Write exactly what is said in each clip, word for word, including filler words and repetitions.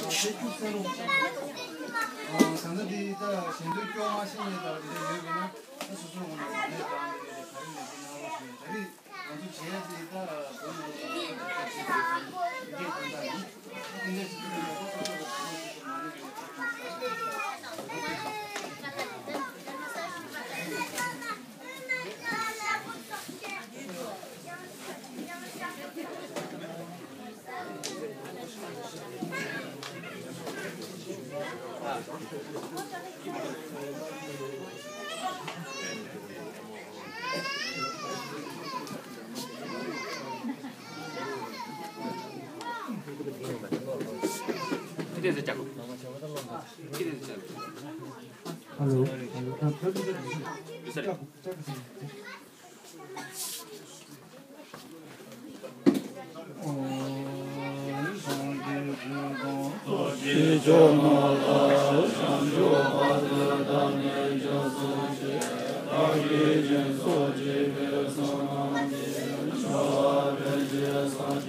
ཆེ་རྒྱུ་ཚེ་རུ། ཨ། ད་ལྟ་འདི་ད་ཞལ་འདོན་སྐྱོར་མ་ཤེས་མཁན་དང་དེ་འདྲ་ཡོད་པ་ཡིན་ན། ད་སོ་སོའི་ངོས་ནས་ལས་དང་དེ་འདྲ་ག་རེ་ལས་ཀྱི་གནང་རོགས་ཞུ་ཡ། ད་རེས་ང་ཚོ་བྱས་ཏེ་ད་བོད་ནང་ལ་ད་ཅིག་ཡོད་པ་ཡིན། དེ་འདྲ་ཞིག་ད་ལྟ་ཡོད་པ་སོ་སོ་ལ་གོ་སྐབས་ཤིག་མ་གནང་བའི་ཐོག་ནས། ཁྱེད་རང་ཚོ་ལྕགས་ལོ། ཁྱེད་རང་ཚོ་ལྕགས་ལོ། ཧ་ལོ། ཧ་ལོ། ད་ཕ་གི་ཡོད་ས་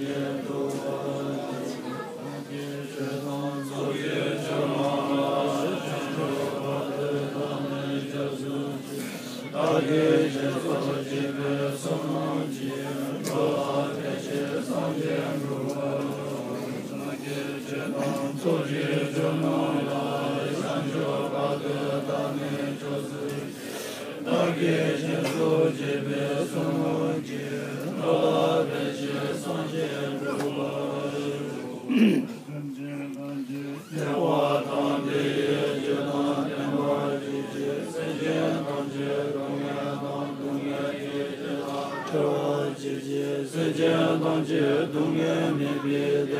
རེད། ལྕགས་ལོ། སེམས་ཅན་ཐམས་ཅད་བདེ་བ་དང་བདེ་བའི་རྒྱུ་དང་ལྡན་པར་གྱུར་ཅིག་སེམས་ཅན་ཐམས་ཅད་སྡུག་བསྔལ་དང་སྡུག་བསྔལ་གྱི་རྒྱུ་དང་བྲལ་བར་གྱུར་ཅིག་སེམས་ཅན་ཐམས་ཅད་སྡུག་བསྔལ་མེད་པའི་བདེ་བ་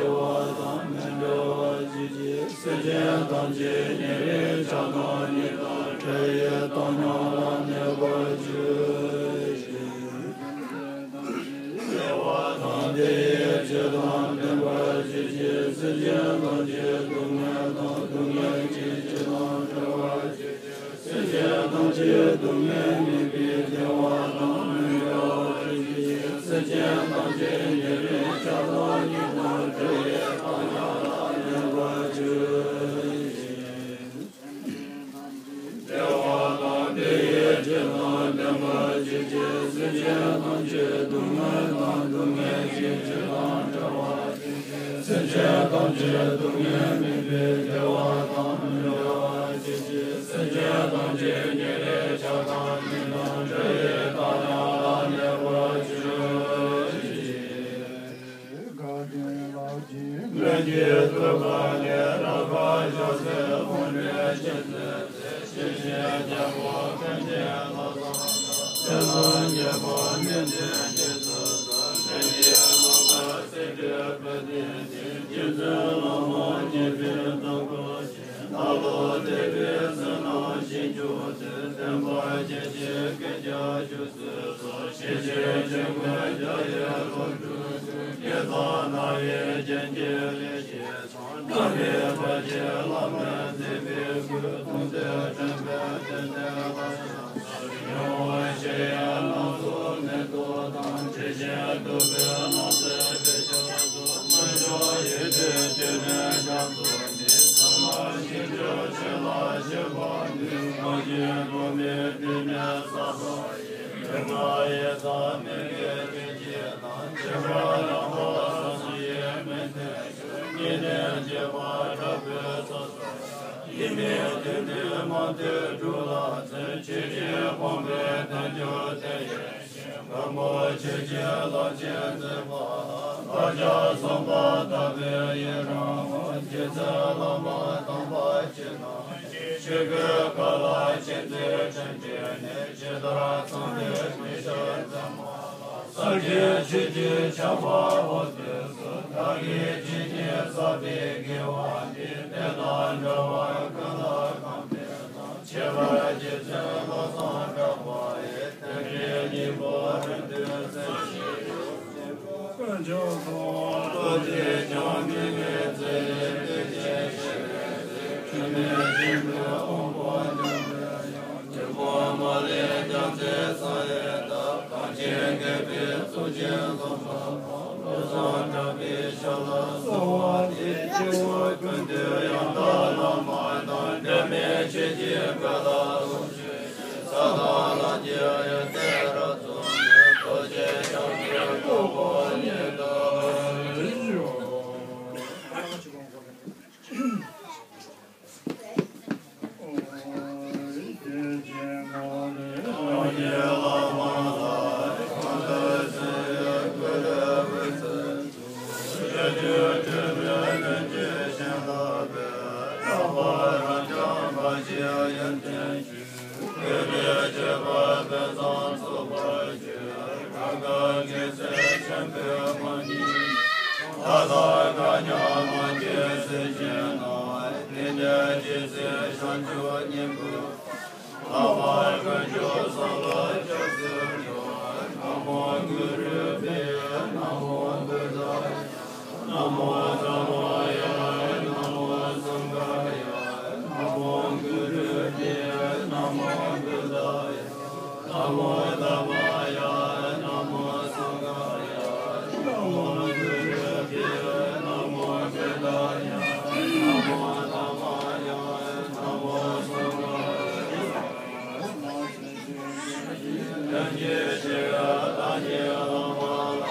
དང་མི་འབྲལ་བར་གྱུར་ཅིག་སེམས་ཅན་ཐམས་ཅད་ཉེ་རིང་ཆགས་སྡང་གཉིས་དང་བྲལ་བའི་བཏང་སྙོམས་ལ་གནས་པར་གྱུར་ཅིག་བདེ་བ་དང་བདེ་བའི་རྒྱུ་དང་ལྡན་པར་གྱུར་ཅིག་སེམས་ཅན་ཐམས་ཅད་སྡུག་བསྔལ་དང་སྡུག་བསྔལ་གྱི་རྒྱུ་དང་བྲལ་བར་གྱུར་ཅིག་སེམས་ཅན་ཐམས་ཅད་སྡུག་བསྔལ་མེད་པའི་བདེ་བ་དང་མི་འབྲལ་བར་གྱུར་ཅིག་སེམས་ཅན་ཐམས་ཅད་ཉེ་རིང་ཆགས་སྡང་གཉིས་དང་བྲལ་བའི་བཏང་སྙོམས་ལ་གནས་པར་གྱུར་ཅིག་བདེ་བ་དང་བདེ་བའི་རྒྱུ་དང་ལྡན་པར་གྱུར་ཅིག་སེམས་ཅན་ཐམས་ཅད་སྡུག་བསྔལ་དང་སྡུག་བསྔལ་གྱི་རྒྱུ་དང་བྲལ་བར་གྱུར་ཅིག་སེམས་ཅན་ཐམས་ཅད་སྡུག་བསྔལ་མེད་པའི་བདེ་བ་དང་མི་འབྲལ་བར་གྱུར་ཅིག་སེམས་ཅན་ཐམས་ཅད་ཉེ་རིང་ཆགས་སྡང་གཉིས་དང་བྲལ་བའི་བཏང་སྙོམས་ལ་གནས་པར་གྱུར་ཅིག་ལྷན་ཅིག་ཏུ་དགའ་ནས་རབ་དགའ་བཞད་པའི་ཕོ་བྲང་ཆེན་པོའི་སྟེང་། ཞིང་གཤེགས་སྙིང་པོ་ཀུན་གྱི་རླབས་དང་འདྲ། ཏེ་ལོ་རྒྱས་པ་སྨིན་ཅིང་རྒྱས་སུ་གསོལ། ལྷན་ཅིག་རྣམ་དག་སེང་གེ་དཔལ་ལྡན་ཞིང་། རྗེ་བཙུན་བླ་མ་མཉེས་པའི་ཐུགས་ཀར་བཞེས། ནཱ་རོ་ཏེ་བའི་གསུང་རྣམས་ཞིབ་འཇུག་ཚུལ། བསྟན་པ་ཆེན་པོའི་སྐད་ཆ་བཅུ་གསུམ་སོགས། ཞེས་བྱས་ཆོས་ཀུན་རྒྱ་ཆེར་ལོངས་སྤྱོད་ཅིང་། དགེ་རྩ་སྣང་བའི་རྒྱན་གྱིས་ལེགས་བྱས་ཤིང་། བཀྲ་ཤིས་པ་ཆེན་ལྷ་མོས་མཛད་པའི་སྐུ། མཐོང་ཚད་དྲན་པས་བརྟན་ཏེ་ལ་ཕྱག་འཚལ། ཡང་ཞེས་ཡང་ལ་སོགས་མེ་ཏོག་དང་། དྲི་ཞིམ་བདུག་སྤོས་བསྣམས་ཏེ་བདེ་ཕྱིར་བསྡུ། དཀོན་མཆོག་ཡེ་ཤེས་ཀྱི་སྤྲིན་རྒྱ་མཚོ་ནི། བསིལ་མ་ཞིང་སྐྱོང་ཞིང་ལ་གཤེགས་པ་འདི། གང་ཞིག་འགྲོ་མིའི་སྒྲིབ་མེད་ས་དག་ཡི། མི་ཕམ་ཡེ་ཤེས་མི་དགེ་བཅུད་ཀྱི་མཐའ། ཁྱད་པར་རྣམ་པ་སངས་རྒྱས་མི་མཐུན་ཕྱོགས། གཉིས་ལྡན་སྐྱེས་པ་དྲག་པོའི་ཚོགས་སུ། ཡིད་མི་བདེ་ནད་མང་ཐོས་དྲུག་ལ་བརྩོན། ཆོས་ཀྱི་ཕུང་པོའི་དལ་འབྱོར་དེ་ཡི་ཞིང་། མགོན་པོ་ཆོས་ཀྱི་རླབས་ཆེན་མཛད་པ་ལ། བདག་ཅག་བསམ་པ་དག་པའི་ཡི་རང་ངོ་། རྗེ་བཙུན་བླ་མ་དམ་པ་ཁྱེད་རྣམས་ཀྱི། ཆོས་སྐུའི་མཁའ་ལ་མཁྱེན་བརྩེ་དྲན་པས་ནི། ཇི་ལྟར་མཚན་ལྡན་མི་ཤ་འཛིན་མ་ལ། སངས་རྒྱས་ཆོས་ཀྱི་ཆར་པ་འོད་ཟེར་སོགས། བདག་གིས་ཆོས་ཀྱི་ས་བོན་བསྐལ་བ་འདིར། དེ་དང་འདྲ་བར་ཀུན་ལ་གང་ཕན་དང་། ཁྱད་པར་རྗེ་བཙུན་བློ་བཟང་གྲགས་པ་ཡི། དེ་འདྲའི་སྙིང་པོ་རིང་དུ་གསལ་བྱེད་ཤོག་དཀོན་མཆོག་གསུམ་རྡོ་རྗེ་འཆང་། མི་མེད་ཚེ་ཡི་གཏེར་ཆེན་ཞི་བའི་གཟིགས། འཁྲུལ་མེད་ཆེན་པོའི་དབང་པོ་འབྱུང་པོའི་དབྱངས། ཐུན་མོང་མ་ལུས་རྒྱལ་མཚན་གསང་བའི་བདག། གངས་ཅན་དགེ་བའི་གཙུག་རྒྱན་བཟང་པོ་ཁོ། བློ་བཟང་གྲགས་པའི་ཞབས་ལ་གསོལ་བ་འདེབས། སྤྱི་བོ་ཀུན་ཏུ་ ཞེས་དང་། དེ་ནས་རྗེ་བཙུན་བྱང་ཆུབ་སྙིང་པོས། ལྷག་པར་དཀོན་མཆོག་གསུམ་ལ་སྐྱབས་སུ་མཆིའོ། ན་མོ་གུ་རུ་བྷྱོ། ན་མོ་བུདྡྷཱ་ཡ། ན་མོ་དམ་པཱ་ཡ། ན་མོ་སངྒྷཱ་ཡ། ན་མོ་གུ་རུ་བྷྱོ། ན་མོ་བུདྡྷཱ་ཡ། ན་མོ་དམ་པཱ་ཡ། ན་མོ་སངྒྷཱ་ཡ། ན་མོ་གུ་རུ་བྷྱོ། ན་མོ་བུདྡྷཱ་ཡ། ན་མོ་དམ་པཱ་ཡ། ན་མོ་སངྒྷཱ་ཡ། ལྷན་ཅིག་ཏུ་བདག་ཉིད་བླ་མ་ལ་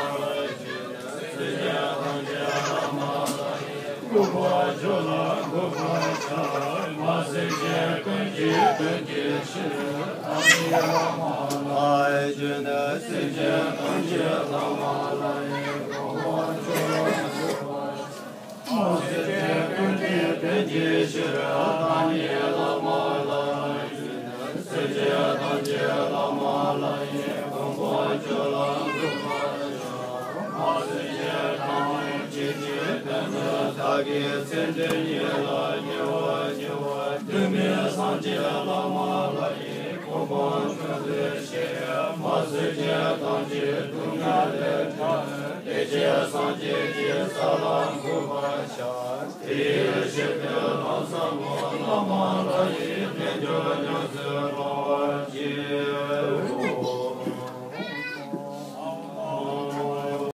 ཞུགས་ཏེ། སེམས་ཅན་ཐམས་ཅད་བླ་མ་ལ་ཡི་གུས་པར་ཕྱག་འཚལ་ལོ། གུས་པར་ཕྱག་འཚལ་ལོ། མ་སེམས་ཅན་ཀུན་གྱི་དོན་གྱི་ཕྱིར། བདག་ཉིད་བླ་མ་ལ་ཞུགས་ཏེ། སེམས་ཅན་ཐམས་ཅད་བླ་མ་ལ་ཡི་གུས་པར་ཕྱག་འཚལ་ལོ། མ་སེམས་ཅན་ཀུན་གྱི་དོན་གྱི་ཕྱིར། བདག་ཉིད་བླ་མ་ལ་ཞུགས་ཏེ། སེམས་ཅན་ཐམས་ཅད་བླ་མ་ལ་ཡི་གུས་པར་ཕྱག་འཚལ་ལོ། གུས་པར་ཕྱག་འཚལ་ལོ། མ་སེམས་ཅན་ཐམས་ཅད་ཀྱི་དོན་དུ། བདག་གིས་ཚེ་འདི་ཉིད་ལ་དགེ་བ་བགྱིའོ། དུས་མིན་སངས་རྒྱས་བླ་མ་ལ་ཡི་གུས་པ་མཆོག་ཏུ་བསྐྱེད། མ་སེམས་ཅན་ཐམས་ཅད་སྡུག་བསྔལ་ལས་གྲོལ་བའི་ཐེག་ཆེན་སངས་རྒྱས་ཀྱི་ས་ལ་འགོད་པར་བྱ། དེའི་ཆེད་དུ་ལམ་ཟབ་མོ་བླ་མ་ལ་ཡི་རྣལ་འབྱོར་ཉམས་སུ་བླང་